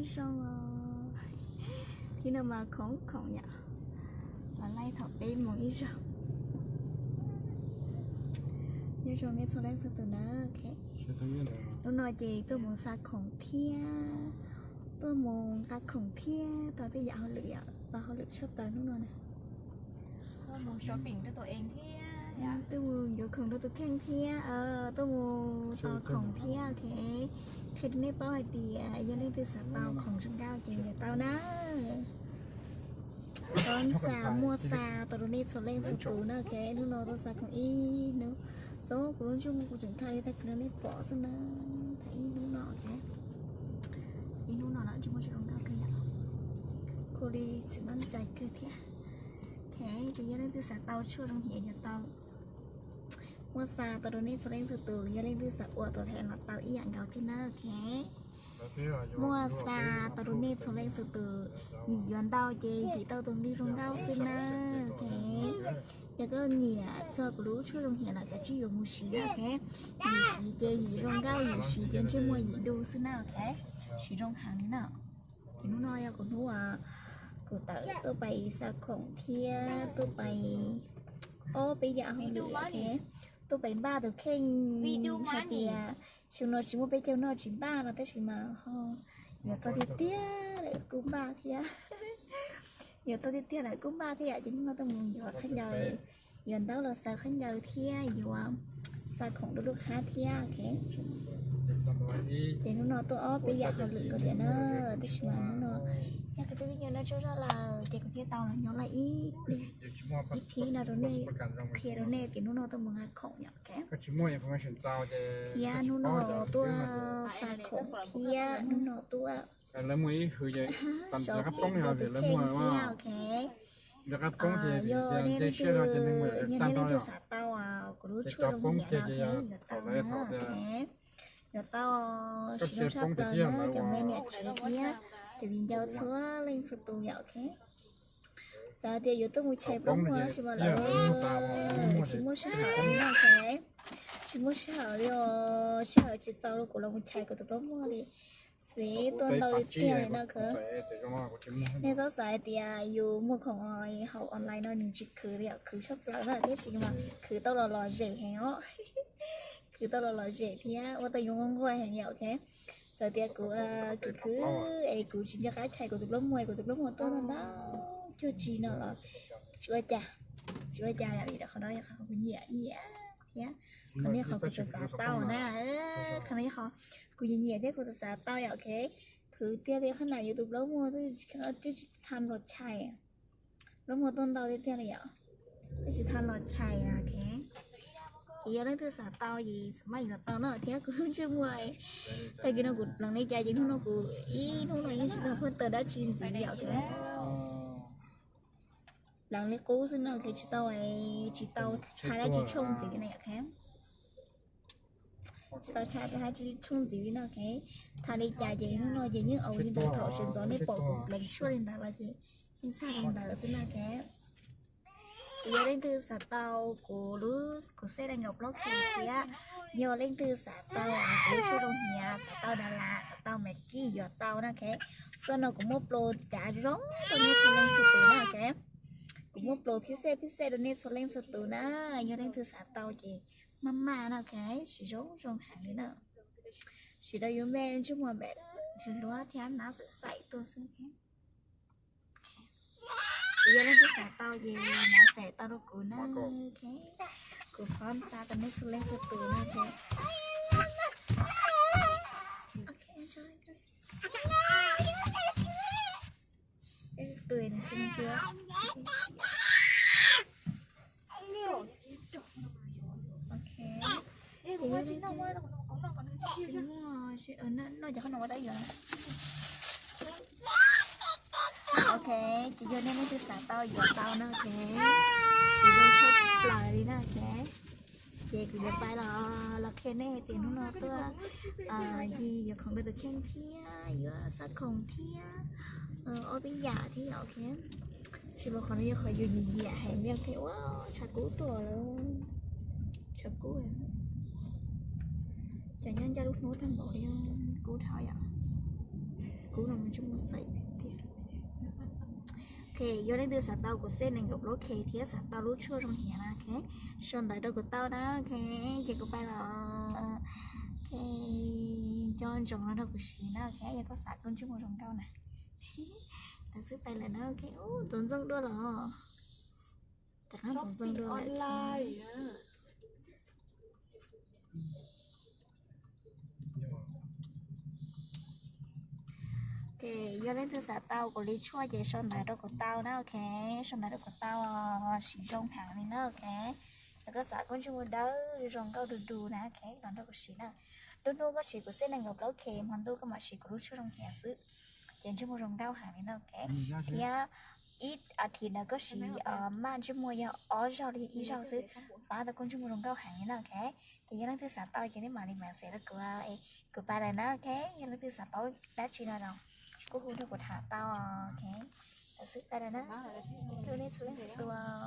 Zoo os. Thib no mas khoom khoom yom, los laij thaum peb moos ib zaug. Nyob zoo nej txhua leej txhua tus na. Hnub no ces tuaj mus xa khoom thiab, tuaj mus nqa khoom thiab tau tej yam hauj lwm yom, tau hauj lwm tshaj plaws hnub no na. Tuaj mus yuav khoom rau tus kheej thiab, tuaj mus tos khoom thiab, ok. Qhia rau nej paub hais tias yog leej twg xav tau khoom zoo nkauj ces yuav tau na. Tau xa, muaj xa tau rau nej txhua leej txhua tus na, ok. Hnub no tuaj xa khoom ib hnub, xyov kuv lub ntsej muag kuv tseem tha li tag kis no nej pom xwb na, tha ib hnub no, ok. Ib hnub no los ntsej muag tseem zoo nkauj kawg yom, kuj li tsis mab cai kawg thiab. Ok, ces yog leej twg xav tau tshuaj zoo hiam yuav tau. Muaj xa tau rau nej txhua leej txhua tus, yog leej twg xav ua tus heev los tau ib yam nkaus thiab na, ok. Muaj xa tau rau nej txhua leej txhua tus, yim yuav ntau ces yim tau tus nqi zoo nkauj xwb na, ok. Yog koj nyiam txog kuv lub tshuaj zoo hiam los kav tsij yuav mus siv na, ok. Yim siv ces yim zoo nkauj, yim siv ces ntsej muag yim du xwb na, ok. Siv zoo heev li na. Ces hnub no yog kuv hnub, kuv tawm tuaj pais xa khoom thiab tuaj pais ob peb yam hauj lwm, ok. Tuaj pais npaj tus kheej hais tias xyoo no tsis muaj peb caug noj tsis npaj no tab sis mas ho yuav txog tiag tiag lawm kuj npaj thiab. Yuav txog tiag tiag lawm kuj npaj thiab yom, ces hnub no tuaj mus yuav khaub ncaws, yuav ntaub los xaws khaub ncaws thiab yuav xa khoom rau lub qhab thiab, ok. Ces hnub no tuaj ob peb yam hauj lwm nkaus tiam na, tab sis mas hnub no yog kuv tus me nyuam no tsaug zog lawm ces kuv thiaj tau los nyob lawm ib pliag, ib thib no rau nej, qhia rau nej tias hnub no tuaj mus nqa khoom yom, ok. Thiab hnub no tuaj xa khoom thiab hnub no tuaj so khoom rau tus kheej thiab, ok. Yog nej leej twg, yog nej leej twg xav tau kuv lub tshuaj zoo hiam no, ok, yuav tau na, ok. Yuav tau, siv zoo tshaj plaws na cov me niam tsev thiab cov viv ncaus txhua leej txhua tus yom, ok. Xav tias yuav tuaj mus chais plaub muag tab sis mas lawv tsis muaj sij hawm li no, ok. Tsis muaj sij hawm li os, sij hawm tsis txaus rau kuv los mus chais kuv tus plaub muag li. Xwb tuaj ntau li tiag li no khwv. Nej txhob xav hais tias yus muag khoom hauv online no nws tsis khwv li os, khwv tshaj plaws na, tab sis mas khwv tau los lom zem heev os. Khwv tau los lom zem thiab ua tau yus nquag nquag heev li, ok. Txawm tias kuv khwv khwv es kuv tsis nco qab chais kuv tus plaub muag, kuv tus plaub muag tuaj ntau ntau cuag tsi no los tsis ua cas, tsis ua cas yom, vim qhov no yog qhov kuv nyiam nyiam thiab qhov no yog qhov kuv xav xav tau na, qhov no yog qhov kuv nyiam nyiam thiab kuv xav xav tau yom, ok. Khwv tiag li, qhov no yus tus plaub muag twb tsis tham los chais, plaub muag tuaj ntau tiag tiag li yom, twb tsis tham los chais, ok. Ces yog leej twg xav tau ces xav maj yuav tau no thiab kuv lub ntsej muag. Tag kis no kuv pleev li cas ces hnub no kuv ib hnub no yeej tsis tau phuaj taws dab tsi ntxiv li, ok. Pleev li qub xwb no, ok, tsis tau, tsis tau tha dab tsi tshooj ntxiv li na, ok. Tsis tau tha dab tsi tshooj ntxiv li no, ok. Tha li cas ces hnub no ces yeej au li ntawd, thaum sawv ntxov nej pom kuv pleev tshuaj li ntawd los ces yeej tag li ntawd xwb na, ok. Yog leej twg xav tau kuv lub, kuv xej dai nkaus plaub kis thiab, yog leej twg xav tau kuv lub tshuaj zoo hiam, xav tau Dalas, xav tau Maggie yuav tau na, ok. Xub no kuv muaj plo cav zoo rau nej txhua leej txhua tus na, ok. Kuv muaj plo phib xej phib xej rau nej txhua leej txhua tus na, yog leej twg xav tau ces maj maj na, ok, siv zoo zoo heev li na. Siv rau yus me ntsej muag npem luag thiab nab xaim xaim tuaj xwb. Yog leej twg xav tau ces nab xaim tau rau kuv na, ok. Kuv phob xa rau nej txhua leej txhua tus na, ok. Ok. Ces yog leej twg, no cov qhov no ua dab yuav. Ok, ces yog nej leej twg xav tau yuav tau na, ok. Ces zoo tshaj plaws li na, ok. Ces kuv yuav pais los, los qhia nej hais tias hnub no tuaj, yog yuav khoom rau tus kheej thiab yuav xa khoom thiab ob peb yam thiab yom, ok. Tsis mas qhov no yog qhov yus nyiam nyiam heev li, ok. Ua tshav kub tuaj lawm, tshav kub. Cov nyob ncaj lub hnub tag npaum li, kub dhau yom. Kub no ntsej muag xaim tiag. Ok, yog leej twg xav tau kuv xej nees nkaum plaub K thiab xav tau lub tshuaj zoo hiam na, ok, sau ntawv rau kuv tau na, ok, ces kuv pais los. Ok, nco ntsoov los nrog kuv siv na, ok, yog koj xav koj ntsej muag zoo nkauj na. Tau xwb pais lawm na, ok, ub, tus ntxooj dua los. Rov qab tus ntxooj dua lawm. Ok, yog leej twg xav tau kuv li tshuaj ces sau ntawv rau kuv tau na, ok, sau ntawv rau kuv tau, siv zoo heev li na, ok. Yog koj xav koj ntsej muag dawb zoo nkauj du du na, ok, los nrog kuv siv na. Lub hnub koj siv kuv xej nees nkaum plaub K, hmo ntuj koj mam siv kuv lub tshuaj zoo hiam xwb, ces ntsej muag zoo nkauj heev li na, ok. Thiab ib as thiv ntawd koj siv maj ntsej muag yog ob zaug li ib zaug xwb, pab tau koj ntsej muag zoo nkauj heev li na, ok. Ces yog leej twg xav tau ces nej mam li mam xev rau kuv, kuv pais lawm na, ok. Yog leej twg xav paub dab tsi no los kuj hu rau kuv tham tau, ok. Tau xwb pais lawm na, ib pliag nej txhua leej txhua tus.